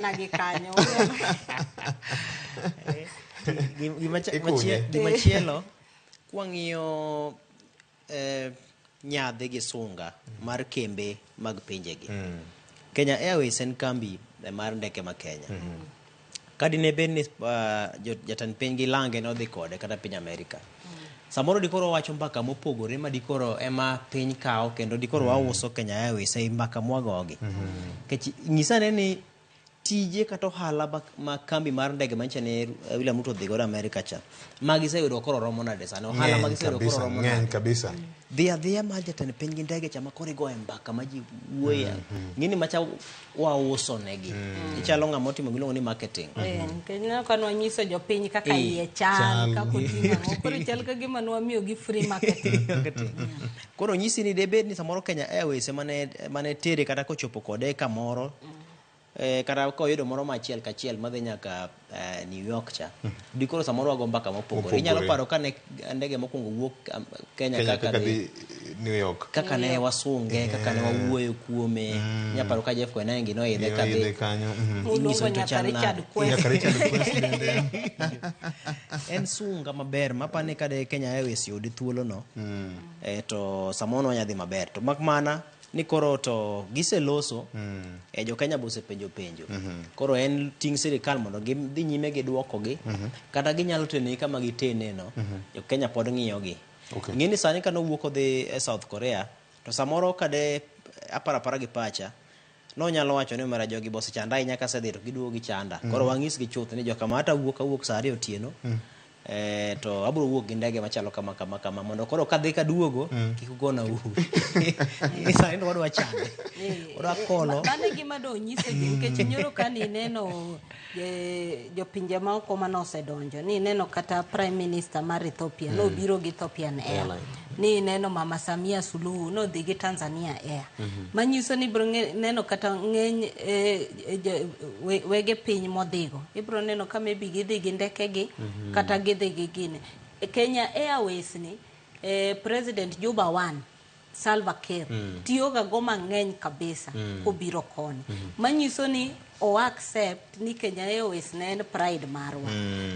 Nagi kanyo. Ikunye. Gimachielo kwang'iyo nyadhi gi sunga mar kembe mag pinjegi. Kenya Airways en kambi mar ndeke ma Kenya. Ka dine bed ni jatend piny gi lange nodhi kode kata piny Amerika. Samoro dikoro wacho mbaka mopogore ma dikoro ema piny kawo kendo dikoro wauso Kenya Airways ei mbaka mwagogi. Nikech nyisa ane ni tije kata ohala ma kambi mar ndege manyicha ne William Ruto odhi godo Amerika cha ma giseyudo koro romo nade sani ohala ma Ng'eny giseyudo koro kabisa, romo ng'eny nade kabisa. Dhi adhiya mar jatend piny gi ndege cha ma koro igoye mbaka ma ji wuoye ng'eni macha wauso negi ichalo ng'ama otimo giluongo ni marketing. Eh, nikech ineno ka nwanyiso jopiny kaka Eh, iye chal, chal. kaka oting'o ang'o. Koro chal ka gima nwamiyogi free marketing. Koro nyisi ni debed ni samoro Kenya Airways ema ne mane tere kata kochopo kode kamoro kata koyudo moro ma achiel kachiel madhi nyaka New York cha dikoro samoro wago mbaka mopogore. Inyalo Mopogore. paro kane ndege mokwongo wuok Kenya Kenya kaka kaka dhi dhi New York. Kaka ne wasunge, kaka ne wawuoyo kuome. Inyalo paro ka Jeff Koinange noidhe Noidhe kadhi kanyo. Inyiso Uluongo ni to nyaka chal Richard nade. Quest. Nyaka Richard Quest bende. En sunga maber mapani ni kade Kenya Airways yudi thuolono to samoro wanya dhi maber. To mak mana ni koro to giseloso jo Kenya be osepenjo penjo. Koro en ting' sirikal mondo gidhi nyime gi duokogi kata ginyalo tenegi kama gitene no. Jo Kenya pod ng'iyogi. Okay. Ing'e ni sani kane owuok odhi e South Korea to samoro kade aparo apara gi pacha nonyalo wacho ni omera jogi bosechanda ahinya kasedhi to giduogo gichanda. Koro wang'isgi chuth ni joka ma awuok awuok saa 2 otieno. To abiro wuok gi ndege machalo kama kama kama mondo koro kadhi kaduogo kik ugona uwi. Sani to wadwa chande. Wadwa kolo. Mano e gima do nyiso ji nikech nyoro ka nineno jopinje maoko mane osedonjo ni ineno kata Prime Minister mar Ethiopia nobiro gi Ethiopian Air. Airline. Ni ineno Mama Samia Suluhu nodhi gi Tanzania Air. Manyiso ni ibiro neno kata ng'eny wege piny modhigo. Ibiro neno ka maybe gidhi gi ndekegi kata gidhi gi gine. Kenya Airways ni President Juba 1 Salva Kiir tiyoga go mang'eny kabisa kobiro koni. Manyiso ni o accept ni Kenya Airways ne en pride marwa.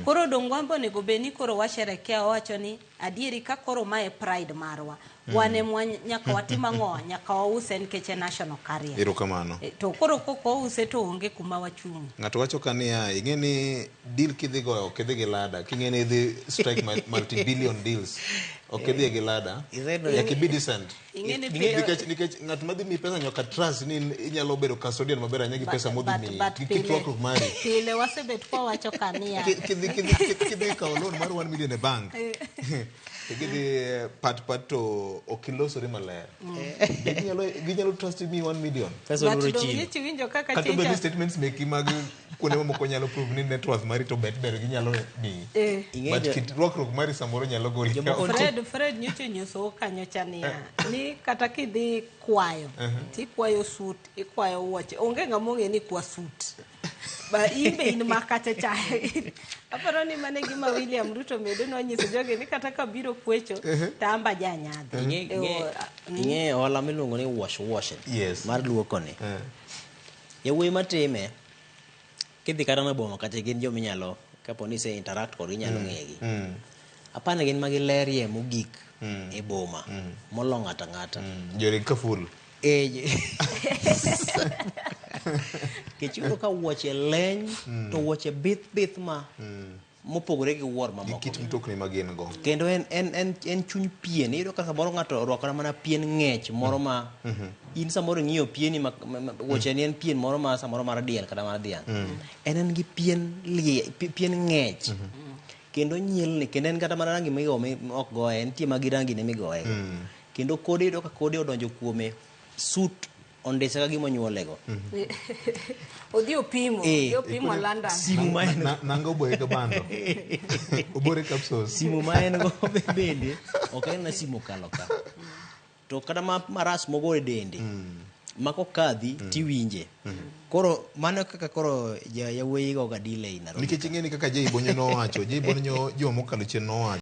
Koro dong' wan be onego bed ni koro washerekea wawacho ni adieri ka koro mae pride marwa. Wan emwa nyaka watim ang'o? Nyaka wause nikech en national carrier. Erokamano. To koro kok wause to onge kuma wachung'e. Ng'ato wacho ka niya, ing'e ni deal kidhi goyo ok idhi gi lada. King'e ni idhi strike multi-billion deals, ok idhi gi lada. Isedo- Nyaka ibi decent. Ing'e ni pile- Nikech ng'at madhi miyi pesa nyaka trust ni inyalo bedo custodian maber ahinya gi pesa modhi miyi. But Gi kit rwakruok mari. pile wasebet kwawacho ka niya. Kidhi kawo loan mar 1 million e bank. To gidhi pat pat to ok ilosori maler. Be ginyalo trust mi 1 million. Pesa But oloro dong' chiro. nyocha iwinjo kaka Kata obedo ni chicha- statements meki mag kuonde mamoko nyalo prove ni net worth mari to bet ber ginyalo miyi. Ing'e But kit rwakruok mari samoro nyalo goli. Jomoko nitie- Fred nyocha onyisowa kanyo cha niya, ni kata kidhi kwayo, tikwayo suit, ikwayo wuoche, onge ng'ama ong'e ni ikwa suit. Ba in be in ma kacha cha. Aparo ni mano e gima William Ruto medo nonyiso jogi ni kata ka biro kwecho, to amba ja nyadhi. Ing'e ohala miluongo ni wash wash Yes. mar luoko ni. Yawuoyi matime kidhi kata e boma kacha gin joma inyalo kapo ni ise interact kodgi inyalo ng'egi. Apani gin ma gilerie mogik e boma molo ng'ato ang'ata. Jori ka full. Nikech iyudo ka wuoche leny to wuoche bith bith ma mopogore gi wuor mamoko. Gi kit mtokni ma gin go. Kendo en chuny pien. Iyudo ka samoro ng'ato orwakore mana pien ng'ech moro ma in samoro ing'iyo pieni ma wuoche ni en pien moro ma samoro mar diel kata mar dhiang'. En gi pien pien ng'ech. Kendo nyielni kendo en kata mana rangi migo ok goye, entie ma gi rangi ne migoye. Kendo kode iyudo ka kode odonjo kuome suit ondise ka gima onyuolego. Odhi opimo, odhi opimo London. Simu ma en Nanga obore ka bando. Obore capsules. Simu ma en go bende ok en na simu okalo ka. To kata ma maras mogo e dende. Mako kadhi tiwinje. Koro mano kaka koro yawuoyi go ga deal ei Nairobi. Nikech ing'e ni kaka Jay Bonyo nowacho, Jay Bonyo juma mokalo chien nowacho.